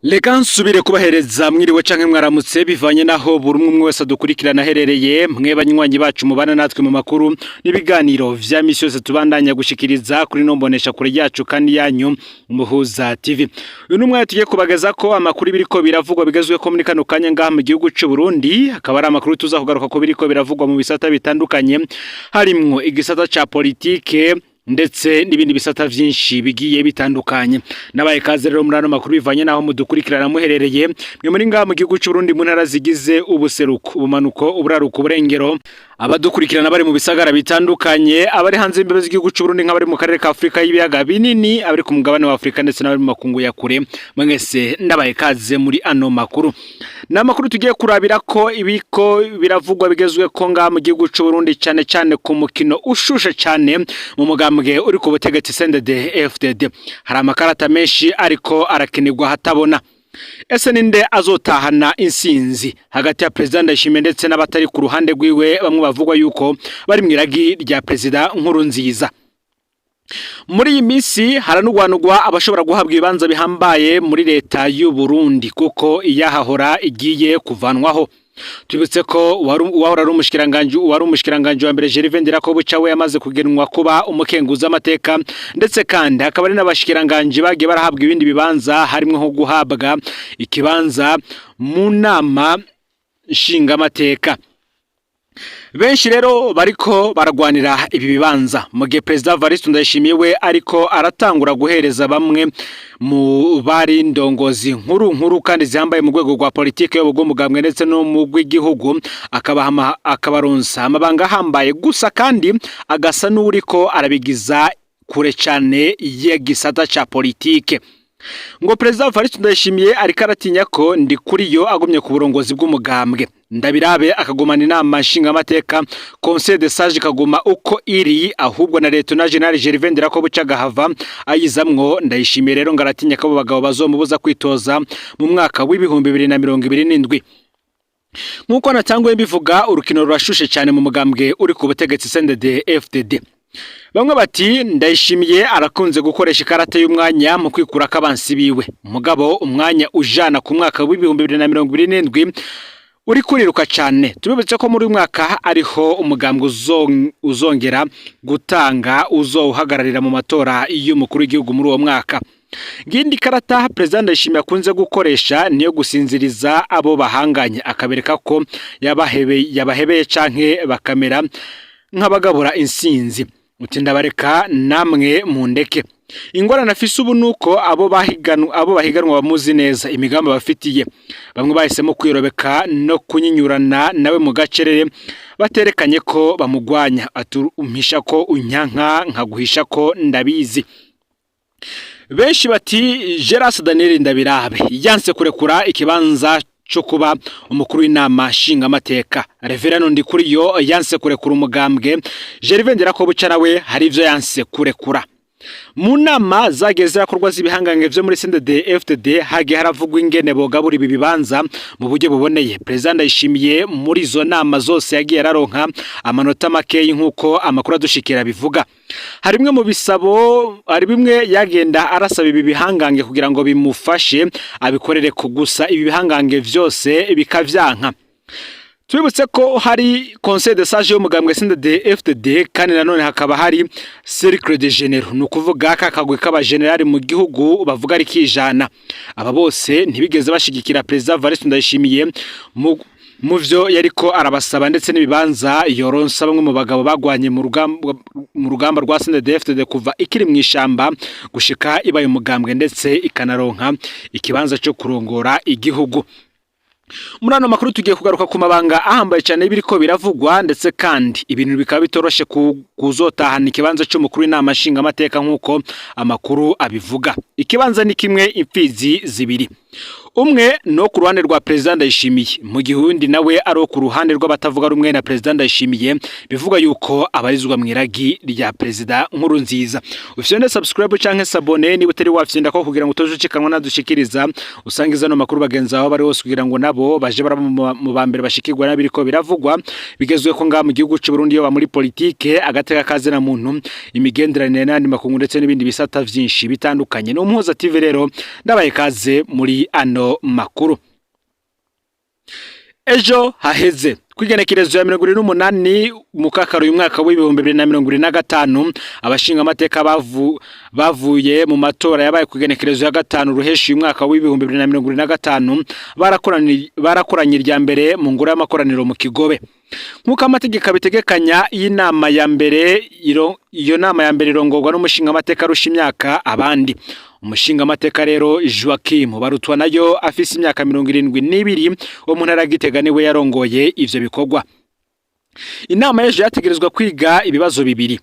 Reka nsubire kubahereza mwiriwe canke mwaramutse, bivanye naho buri umwe wese adukurikirana aherereye. Mwe banywanyi bacu mubana natwe mu makuru n'ibiganiro vya misi yose tubandanya gushikiriza kuri no mbonesha kure yacu kandi yanyu, Muhuza TV. Uyu ni umwanya tugiye kubageza ko amakuru biriko biravugwa bigezweho muri kano kanya ngaha mu gihugu c'u Burundi. Akaba ari amakuru tuza kugaruka ko biriko biravugwa mu bisata bitandukanye, harimwo igisata ca politike ndetse n'ibindi bisata vyinshi bigiye bitandukanye. Nabaye kaze rero muri ano makuru, bivanye naho mudukurikirana muherereye. Mwe muri ngaha mu gihugu c'u Burundi, mu ntara zigize ubuseruko, ubumanuko, uburaruko, uburengero, abadukurikirana bari mu bisagara bitandukanye, abari hanze y'imbibe z'igihugu c'u Burundi, nk'abari mu karere ka Afrika y'ibiyaga binini, abari ku mugabane wa Afrika ndetse n'abari mu makungu ya kure, mwese ndabaye kaze muri ano makuru. Ni amakuru tugiye kurabira ko ibiko biravugwa bigezwe ko ngaha mu gihugu c'u Burundi, cane cane ku mukino ushushe cane mu mugambwe uri ku butegetsi CNDD FDD. Hari amakarata menshi ariko arakinirwa hatabona. Ese ninde azotahana insinzi hagati ya Perezida Ndayishimiye ndetse n'abatari ku ruhande rwiwe, bamwe bavugwa yuko bari mu iragi rya Perezida Nkurunziza? Muri iyi minsi haranugwanugwa abashobora guhabwa ibibanza bihambaye muri leta y'u Burundi, kuko iyahahora igiye kuvanwaho. Tubibutse ko uwahora ari umushikiranganje, wari umushikiranganje wa mbere, Gervais Ndirakobuca, we yamaze kugenwa kuba umukenguza amateka, ndetse kandi hakaba ari n'abashikiranganje bagiye barahabwa ibindi bibanza, harimwo nko guhabwa ikibanza mu nama nshingamateka. Benshi rero bariko baragwanira ibi bibanza, mu gihe Perezida Evariste Ndayishimiye we ariko aratangura guhereza bamwe mu bari ndongozi nkuru nkuru kandi zihambaye mu rwego rwa politike y'ubugumugambwe ndetse no mu rw'igihugu, akabaha, akabaronsa amabanga ahambaye. Gusa kandi agasa n'uriko arabigiza kure cane y'igisata ca politike. Ngo Perezida Evariste Ndayishimiye ariko aratinya ko Ndikuriyo agumye ku burongozi bw'umugambwe, Ndabirabe akagumana inama nshingamateka, Conseil de Sage ikaguma uko iri, ahubwo na Lieutenant Général Gervais Ndirakobuca agahava ayizamwo. Ndayishimiye rero ngo aratinya ko abo bagabo bazomubuza kwitoza mu mwaka w'2027. Nk'uko natanguye mbivuga, urukino rurashushe cyane mu mugambwe uri ku butegetsi CNDD FDD. Bamwe bati Ndayishimiye arakunze gukoresha ikarata y'umwanya mu kwikura k'abansi biwe. Mugabo umwanya ujana ku mwaka w'2027 uri kuriruka cyane. Tubibutse ko muri uyu mwaka ariho umugambwe uzongera gutanga uzowuhagararira mu matora y'umukuru w'igihugu muri uwo mwaka. Ngindi karata Perezida Ndayishimiye akunze gukoresha niyo gusinziriza abo bahanganye, akabereka ko yabahebeye canke bakamera nk'abagabura insinzi. Uti ndabareka namwe mundeke. Ingorane afise ubu nuko abo bahiganwa bamuzi neza imigambi bafitiye. Bamwe bahisemo kwirobeka no kunyinyurana nawe mu gacerere, baterekanye ko bamugwanya. Ati umpisha ko unyanka nkaguhisha ko ndabizi. Benshi bati Geras Daniel Ndabirabe yanse kurekura ikibanza cyo kuba umukuru w'inama nshingamateka, Reverend Ndikuriyo yanse kurekura umugambwe, Gervais Ndirakobuca nawe hari ivyo yanse kurekura. Mu nama zagiye zirakorwa z'ibihangange vyo muri CNDD FDD, hagiye haravugwa ingene bogabura ibi bibanza mu buryo buboneye. Perezida Ndayishimiye muri izo nama zose yagiye araronka amanota makeyi, nk'uko amakuru adushikira bivuga. Hari bimwe mu bisabo, hari bimwe yagenda arasaba ibi bihangange kugira ngo bimufashe abikorere ko, gusa ibi bihangange vyose bikavyanka. Tubibutse ko hari Conseil de Sage y'umugambwe CNDD FDD, kandi nanone hakaba hari Cercle de Généraux, ni ukuvuga kakagwe k'abagenerali mu gihugu bavuga ari kijana. Aba bose ntibigeze bashigikira Perezida Evariste Ndayishimiye mu vyo yariko arabasaba, ndetse n'ibibanza yoronsa bamwe mu bagabo bagwanye mu rugamba rwa CNDD FDD kuva ikiri mu ishamba gushika ibaye umugambwe, ndetse ikanaronka ikibanza cyo kurongora igihugu. Muri ano makuru tugiye kugaruka ku mabanga ahambaye cyane biriko biravugwa, ndetse kandi ibintu bikaba bitoroshe kuzotahana ikibanza cy'umukuru w'inama nshingamateka. Nk'uko amakuru abivuga, ikibanza ni kimwe, imfizi zibiri. Umwe no ku ruhande rwa Perezida Ndayishimiye, mu gihe uwundi nawe ari uwo ku ruhande rw'abatavuga rumwe na Perezida Ndayishimiye, bivuga yuko abarizwa mu iragi rya Perezida Nkurunziza. Ufyonde subscribe canke s'abonner niba utari wafyonda ko, kugira ngo utojucikanwa nadushikiriza. Usangiza no makuru bagenzi aho bari hose, kugira ngo nabo baje baraba mu ba mbere bashikirwa n'abiriko biravugwa bigezwe ko ngaha mu gihugu c'u Burundi, yoba muri politike, agateka kazina muntu, imigenderanire n'andi makungu, ndetse n'ibindi bisata vyinshi bitandukanye. Ni Umuhuza TV rero, ndabaye kaze muri ano makuru. Ejo haheze, kwigenekerezo ya 28 Mukakaro uyu mwaka w'2025, abashingamateka bavuye mu matora yabaye kwigenekerezo ya 5 Ruheshi uyu mwaka w'2025 barakoranye irya mbere mu ngoro y'amakoraniro mu Kigobe, nk'uko amategeko abitegekanya. Iyi nama ya mbere, iyo nama ya mbere irongorwa n'umushingamateka arusha imyaka abandi. Umushingamateka rero Joachim Barutwa nayo afise imyaka 72 wo mu ntara ya Gitega niwe yarongoye ivyo bikorwa. Inama y'ejo yategerezwa kwiga ibibazo bibiri: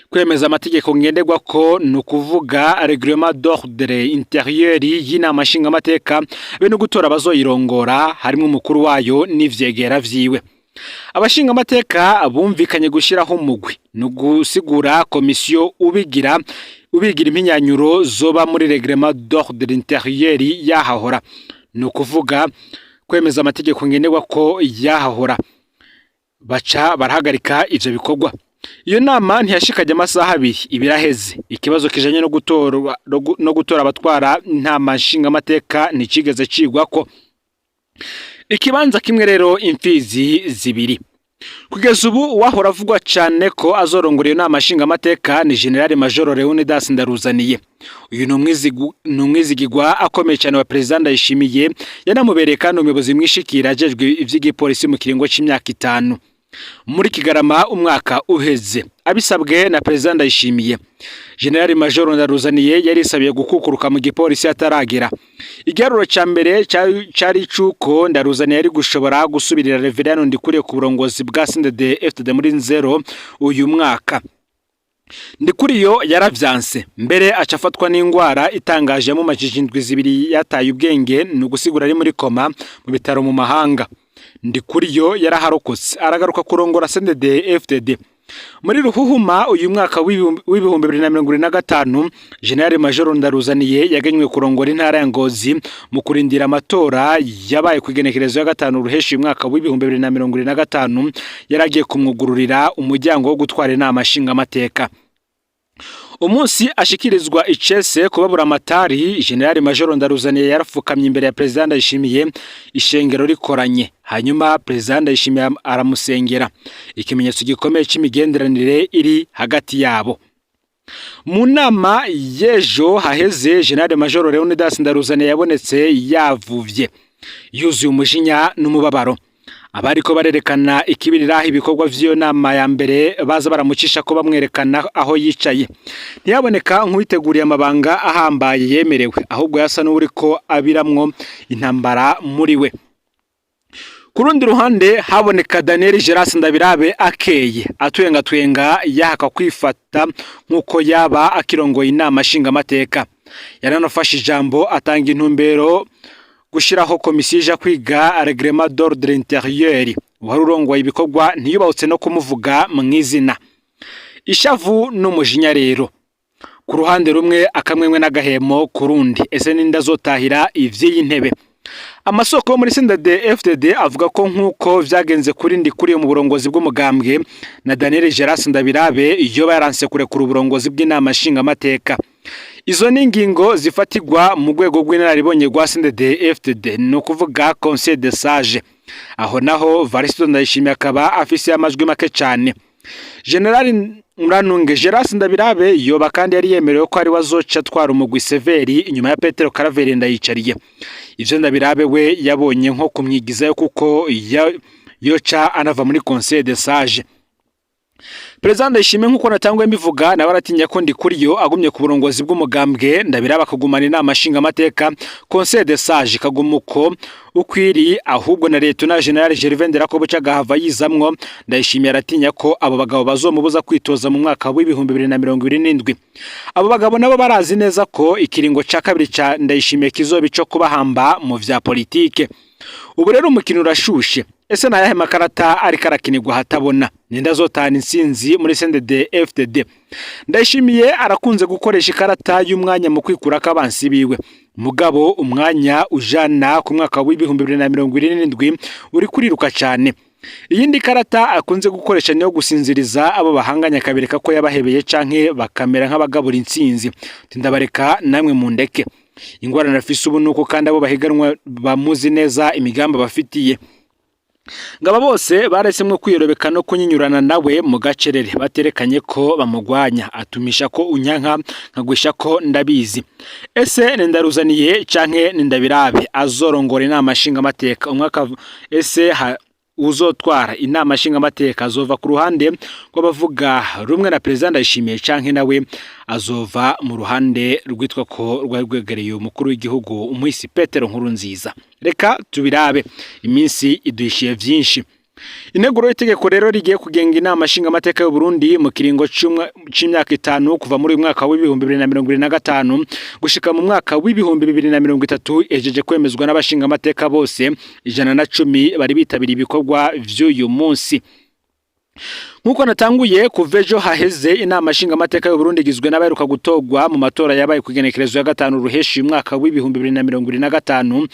kwemeza amategeko ngenderwako, ni ukuvuga règlement d'ordre intérieur y'inama nshingamateka, be no gutora abazoyirongora, harimo umukuru wayo n'ivyegera vyiwe. Abashingamateka bumvikanye gushyiraho umugwi, ni ugusigura komisiyo, ubigira impinyanyuro zoba muri règlement d'ordre intérieur yahahora, ni ukuvuga kwemeza amategeko ngenderwa ko yahahora. Baca barahagarika ivyo bikorwa. Iyo nama ntiyashikanye amasaha 2 ibiraheze. Ikibazo kijanye no gutora abatwara intama nshingamateka nticigeze cigwako. Ikibanza kimwe rero, imfizi zibiri. Kugeza ubu, uwahora avugwa cyane ko azorongora iyo nama nshingamateka ni General Major Leonidas Ndaruzaniye. Uyu ni umwizigirwa akomeye cyane wa Perezida Ndayishimiye, yanamubereye kandi umuyobozi mwishikira ajejwe ivy'igipolisi mu kiringo c'imyaka 5 muri Kigarama umwaka uheze, abisabwe na Perezida Ndayishimiye. General Major Ndaruzaniye yarisabiye gukukuruka mu gipolisi ataragera. Igiharuro ca mbere cari cuko Ndaruzaniye yari gushobora gusubirira Reverend Ndikuriye ku burongozi bwa CNDD FDD muri Nzero uyu mwaka. Ndikuriyo yaravyanse mbere, aca afatwa n'ingwara itangaje yamumajije indwi 2 yataye ubwenge, ni ugusigura ari muri koma mu bitaro mu mahanga. Ndikuriyo yaraharokotse, aragaruka kurongora CNDD FDD. Muri Ruhuhuma uyu mwaka w'2025, General Major Ndaruzaniye yagenywe kurongora intara ya Ngozi mu kurindira amatora yabaye ku igenekerezo ya 5 Ruheshi uyu mwaka w'2025, yaragiye kumwugururira umuryango wo gutwara inama nshingamateka. Umunsi ashikirizwa icese kubabura amatari, General Major Ndaruzaniye yarapfukamye imbere ya Perezida Ndayishimiye ishengero rikoranye, hanyuma Perezida Ndayishimiye aramusengera, ikimenyetso gikomeye c'imigenderanire iri hagati yabo. Mu nama y'ejo haheze, General Major Leonidas Ndaruzaniye yabonetse yavuvye, yuzuye umujinya n'umubabaro. Abariko barerekana ikibiriraho ibikorwa vy'iyo nama ya mbere baza baramucisha ko bamwerekana aho yicaye. Ntiyaboneka nk'uwiteguriye amabanga ahambaye yemerewe, ahubwo yasa n'uwuriko abiramwo intambara muri we. Ku rundi ruhande haboneka Daniel Geras Ndabirabe akeye, atwenga twenga, yahaka kwifata nk'uko yaba akirongoye inama nshingamateka. Yaranafashe ijambo, atanga intumbero gushiraho komisiyo ija kwiga règlement d'ordre intérieur. Uwari urongoye ibikorwa ntiyubahutse no kumuvuga mw'izina. Ishavu n'umujinya rero ku ruhande rumwe, akamwemwe n'agahemo ku rundi. Ese ninde azotahira ivy'iyi ntebe? Amasoko yo muri CNDD FDD avuga ko nk'uko vyagenze kuri Ndikuriye mu burongozi bw'umugambwe, na Daniel Geras Ndabirabe iyo yaranse kurekura uburongozi bw'inama nshingamateka. Izo ni ingingo zifatirwa mu rwego rw'inararibonye rwa CNDD FDD, ni ukuvuga Conseil des Sages. Aho naho Varisito Ndayishimiye akaba afise amajwi make cane. General Muranunge Geras Ndabirabe yoba kandi yari yemerewe ko ari we azoca atwara umugwi CVR inyuma ya Petero Karaveri Ndayicariye. Ivyo Ndabirabe we yabonye nko kumwigizayo, kuko yoca anava muri Conseil des Sages. Perezida Ndayishimiye, nk'uko natangwe mbivuga, nawe aratinya ko Ndikuriyo agumye ku burongozi bw'umugambwe ndabiraba akagumana inama nshingamateka, Conseil des sages ikaguma uko ukwiri, ahubwo na leta na Général Gervais Ndirakobuca agahava yizamwo. Ndayishimiye aratinya ko abo bagabo bazomubuza kwitoza mu mwaka w'2027. Abo bagabo nabo barazi neza ko ikiringo ca kabiri ca Ndayishimiye kizoba ico kubahamba mu vya politike. Ubu rero umukino urashushe. Ese nayahe makarata ariko arakinirwa hatabona? Ninde azotahana intsinzi muri CNDD FDD? Ndayishimiye arakunze gukoresha ikarata y'umwanya mu kwikura k'abansi biwe, mugabo umwanya ujana ku mwaka w'2027 uri kuriruka cyane. Iyindi karata akunze gukoresha niyo gusinziriza abo bahanganye, akabereka ko yabahebeye canke bakamera nk'abagabura intsinzi. Ndabareka namwe mundeke. Ingorane afise ubu nuko kandi abo bahiganwa bamuzi neza imigambi bafitiye. Ngaba bose baresemwo kwiyorobeka no kunyinyurana nawe mu gacerere, baterekanye ko bamugwanya. Atumisha ko unyanka nkagwisha ko ndabizi. Ese nindaruzaniye canke nindabirabe azorongora inama nshingamateka umwaka? Ese uzotwara inama nshingamateka azova ku ruhande rw'abavuga rumwe na Perezida Ndayishimiye, canke nawe azova mu ruhande rwitwa ko rwari rwegereye umukuru w'igihugu umuhisi Petero Nkurunziza? Reka tubirabe, iminsi iduhishiye vyinshi. Integuro y'itegeko rero rigiye kugenga inama nshingamateka y'u Burundi mu kiringo c'imyaka 5, kuva muri uyu mwaka w'2025 gushika mu mwaka w'2030, ejeje kwemezwa n'abashingamateka bose 110 bari bitabiriye ibikorwa vy'uyu munsi. Nk'uko natanguye, kuva ejo haheze inama nshingamateka y'u Burundi igizwe n'abaheruka gutorwa mu matora yabaye ku igenekerezo ya 5 Ruheshi umwaka w'2025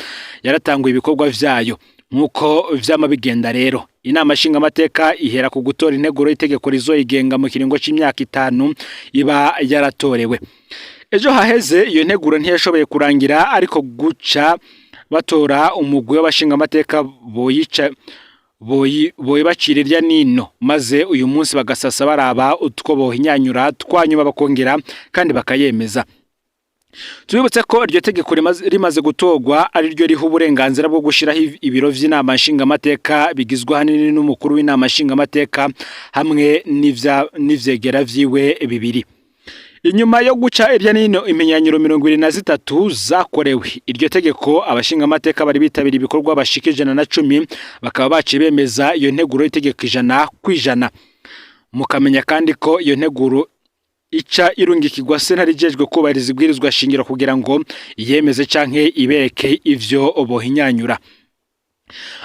yaratanguye ibikorwa vyayo. Nk'uko vyama bigenda rero, inama nshingamateka ihera ku gutora integuro y'itegeko rizoyigenga mu kiringo c'imyaka 5 iba yaratorewe. Ejo haheze iyo nteguro ntiyashoboye kurangira, ariko guca batora umugwi w'abashingamateka boyica boyi bacira irya nino, maze uyu munsi bagasasa baraba utwo bohinyanyura twanyuma, bakongera kandi bakayemeza. Tubibutse ko iryo tegeko rimaze gutorwa ari ryo riha uburenganzira bwo gushiraho ibiro vy'inama nshingamateka bigizwe ahanini n'umukuru w'inama nshingamateka hamwe n'ivyegera vyiwe bibiri. Inyuma yo guca irya nino impinyanyuro 23 zakorewe iryo tegeko, abashingamateka bari bitabiriye ibikorwa bashika 110 bakaba baciye bemeza iyo nteguro y'itegeko 100%. Mukamenya kandi ko iyo nteguro ica irungikirwa sentare ijejwe kubahiriza ibwirizwa shingiro kugira ngo iyemeze canke ibereke ivyo bohinyanyura.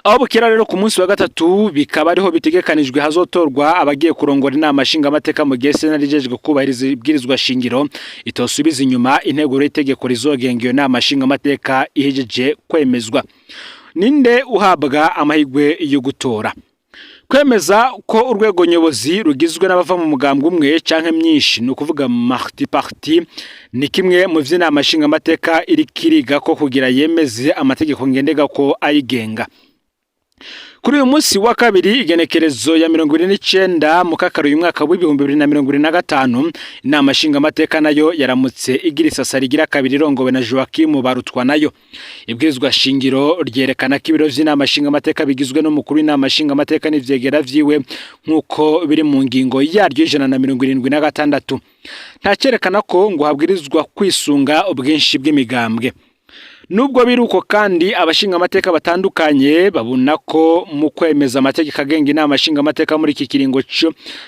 Aho bukera rero ku munsi wa gatatu bikaba ariho bitegekanijwe hazotorwa abagiye kurongora inama nshingamateka, mu gihe sentare ijejwe kubahiriza ibwirizwa shingiro itosubiza inyuma integuro y'itegeko rizogenga iyo nama nshingamateka ihejeje kwemezwa. Ninde uhabwa amahirwe yo gutora? Kwemeza ko urwego nyobozi rugizwe n'abava mu mugambwe umwe canke myinshi, ni ukuvuga multiparti, ni kimwe mu vy'inama nshingamateka iriko iriga ko kugira yemeze amategeko ngenderwako ayigenga. Kuri uyu munsi wa kabiri, igenekerezo ya 29 Mukakaro uyu mwaka w'2025, inama nshingamateka nayo yaramutse igira isasa rigira kabiri irongowe na Joachim Barutwa nayo. Ibwirizwa shingiro ryerekana ko ibiro vy'inama nshingamateka bigizwe n'umukuru w'inama nshingamateka n'ivyegera vyiwe, nk'uko biri mu ngingo yaryo 176. Nta cerekana ko ngo habwirizwa kwisunga ubwinshi bw'imigambwe. Nubwo biri uko kandi, abashingamateka batandukanye babona ko mu kwemeza amategeko agenga inama nshingamateka muri iki kiringo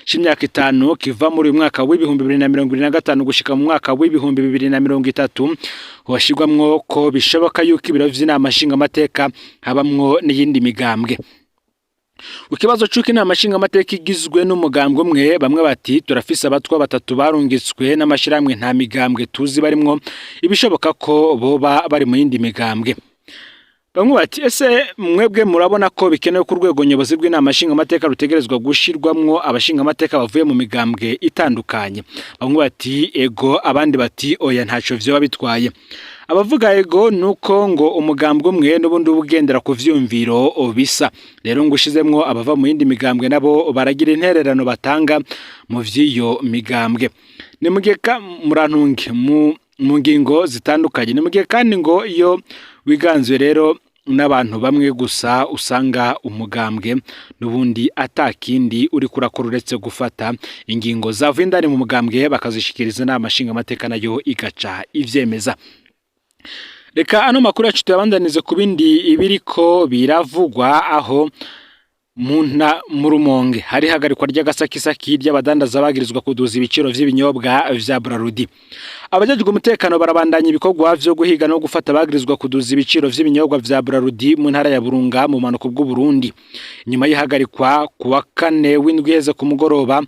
c'imyaka 5 kiva muri uyu mwaka w'2025 gushika mu mwaka w'2030, hoshirwamwo ko bishoboka yuko ibiro vy'inama nshingamateka habamwo n'iyindi migambwe. Ku kibazo c'uko inama nshingamateka igizwe n'umugambwe umwe, bamwe bati: "Turafise abatwa batatu barungitswe n'amashirahamwe, nta migambwe tuzi barimwo, ibishoboka ko boba bari mu yindi migambwe." Bamwe bati: "Ese mwebwe murabona ko bikenewe ko urwego nyobozi rw'inama nshingamateka rutegerezwa gushirwamwo abashingamateka bavuye mu migambwe itandukanye?" Bamwe bati: "Ego", abandi bati: "Oya, ntaco vyoba bitwaye." Abavuga ego nuko ngo umugambwe umwe n'ubundi uba ugendera ku vyumviro bisa, rero ngo ushizemwo abava mu yindi migambwe nabo baragira intererano batanga mu vy'iyo migambwe. Ni mu gihe murantunge mu ngingo zitandukanye. Ni mu gihe kandi ngo iyo wiganzwe rero n'abantu bamwe gusa usanga umugambwe n'ubundi atakindi uri kurakora uretse gufata ingingo zavuye indani mu mugambwe bakazishikiriza inama nshingamateka, nayo igaca ivyemeza. Reka ano makuru yacu tuyabandanize ku bindi biriko biravugwa, aho mu Rumonge hari ihagarikwa ry'agasakisaki ry'abadandaza bagirizwa kuduza ibiciro vy'ibinyobwa vya Brarudi. Abajejwe umutekano barabandanya ibikorwa vyo guhiga no gufata abagirizwa kuduza ibiciro vy'ibinyobwa vya Brarudi mu ntara ya Burunga, mu manuko bw'u Burundi. Nyuma y'ihagarikwa ku wa kane w'indwi iheze ku mugoroba,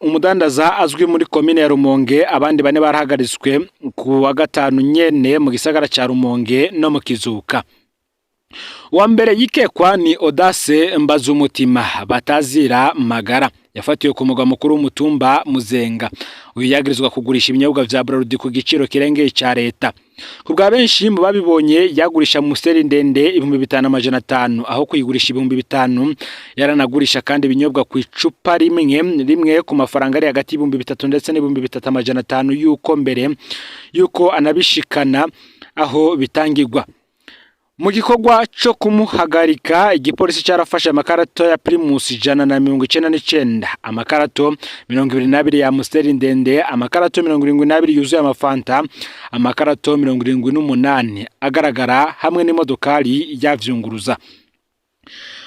umudandaza azwi muri komine ya Rumonge, abandi bane barahagaritswe ku wa gatanu nyene mu gisagara ca Rumonge no mu Kizuka. Uwa mbere yikekwa ni Odase Mbazumutima batazira Magara, yafatiwe ku mugwa mukuru w'umutumba Muzenga. Uyu yagirizwa kugurisha ibinyobwa vya Brarudi ku giciro kirengeye ca leta. Ku bwa benshi mu babibonye, yagurisha Amstel ndende 5500 aho kuyigurisha 5000. Yaranagurisha kandi ibinyobwa ku icupa rimwe rimwe ku mafaranga ari hagati y'3000 ndetse n'3500, yuko mbere yuko anabishikana aho bitangirwa. Mu gikorwa co kumuhagarika, igipolisi carafashe amakarato ya Primus 199, amakarato 22 ya Amstel ndende, amakarato 72 yuzuye amafanta, amakarato 78 agaragara hamwe n'imodokari yavyunguruza.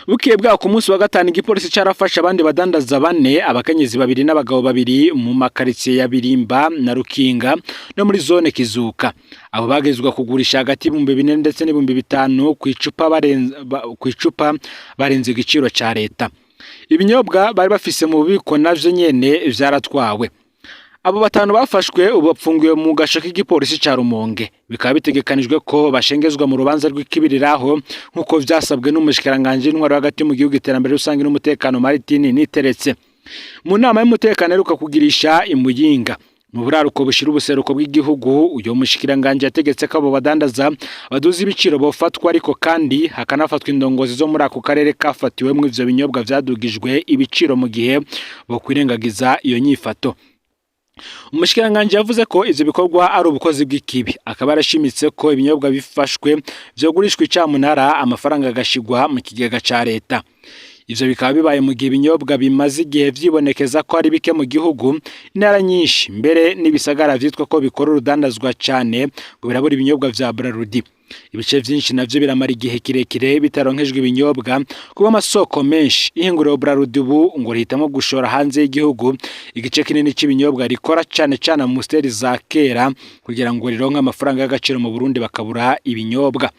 Bukeye bwaho ku munsi wa gatanu, igipolisi carafashe abandi badandaza bane, abakenyezi babiri n'abagabo babiri, mu makaritsiye ya Birimba na Rukinga no muri zone Kizuka. Abo bagezwa kugurisha hagati y'4000 ndetse n'5000 ku icupa, barenze igiciro ca leta. Ibinyobwa bari bafise mu bubiko navyo nyene vyaratwawe. Abo batanu bafashwe ubu bapfungiwe mu gasho k'igipolisi ca Rumonge. Bikaba bitegekanijwe ko bashengezwa mu rubanza rw'ikibiriraho, nk'uko vyasabwe n'umushikiranganji w'intwaro hagati mu gihugu, iterambere rusange n'umutekano, Martin Niteretse, mu nama y'umutekano aheruka kugirisha i Muyinga, mu buraruko bushira ubuseruko bw'igihugu. Uyo mushikiranganji yategetse ko abo badandaza baduza ibiciro bofatwa, ariko kandi hakanafatwa indongozi zo muri ako karere kafatiwemwo ivyo binyobwa vyadugijwe ibiciro mu gihe bokwirengagiza iyo nyifato. Umushikiranganji yavuze ko ivyo bikorwa ari ubukozi bw'ikibi, akaba yarashimitse ko ibinyobwa bifashwe vyogurishwa icamunara, amafaranga agashigwa mu kigega ca leta. Ivyo bikaba bibaye mu gihe ibinyobwa bimaze igihe vyibonekeza ko ari bike mu gihugu. Intara nyinshi mbere n'ibisagara vyitwa ko bikora urudandazwa cane ngo birabura ibinyobwa vya Brarudi. Ibice vyinshi navyo biramara igihe kirekire bitaronkejwe ibinyobwa kuba amasoko menshi. Ihinguriro Brarudi ubu ngo rihitamwo gushora hanze y'igihugu igice kinini c'ibinyobwa rikora, cane cane Amstel za kera, kugira ngo rironke amafaranga y'agaciro. Mu Burundi bakabura ibinyobwa.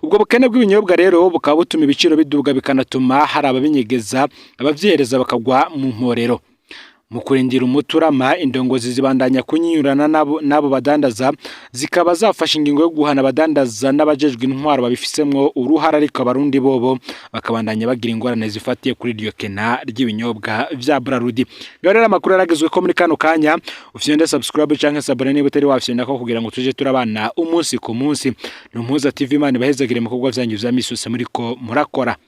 Ubwo bukene bw'ibinyobwa rero bukaba butuma ibiciro biduga, bikanatuma hari ababinyegeza, abavyihereza bakagwa mu mporero. Mu kurindira umuturama, indongozi zibandanya kunyinyurana n'abo badandaza, zikaba zafashe ingingo yo guhana abadandaza n'abajejwe intwaro babifisemwo uruhara, ariko abarundi bobo bakabandanya bagira ingorane zifatiye kuri iryo kena ry'ibinyobwa vya Brarudi. Ngaho rero amakuru yaragezwe ko muri kano kanya. Ufyonde subscribe canke s'abonner niba utari wafyonda ko, kugira ngo tuje turabana umunsi ku munsi. Ni Umuhuza TV. Imana ibahezagire mu bikorwa vyanyu vya misi yose muriko murakora.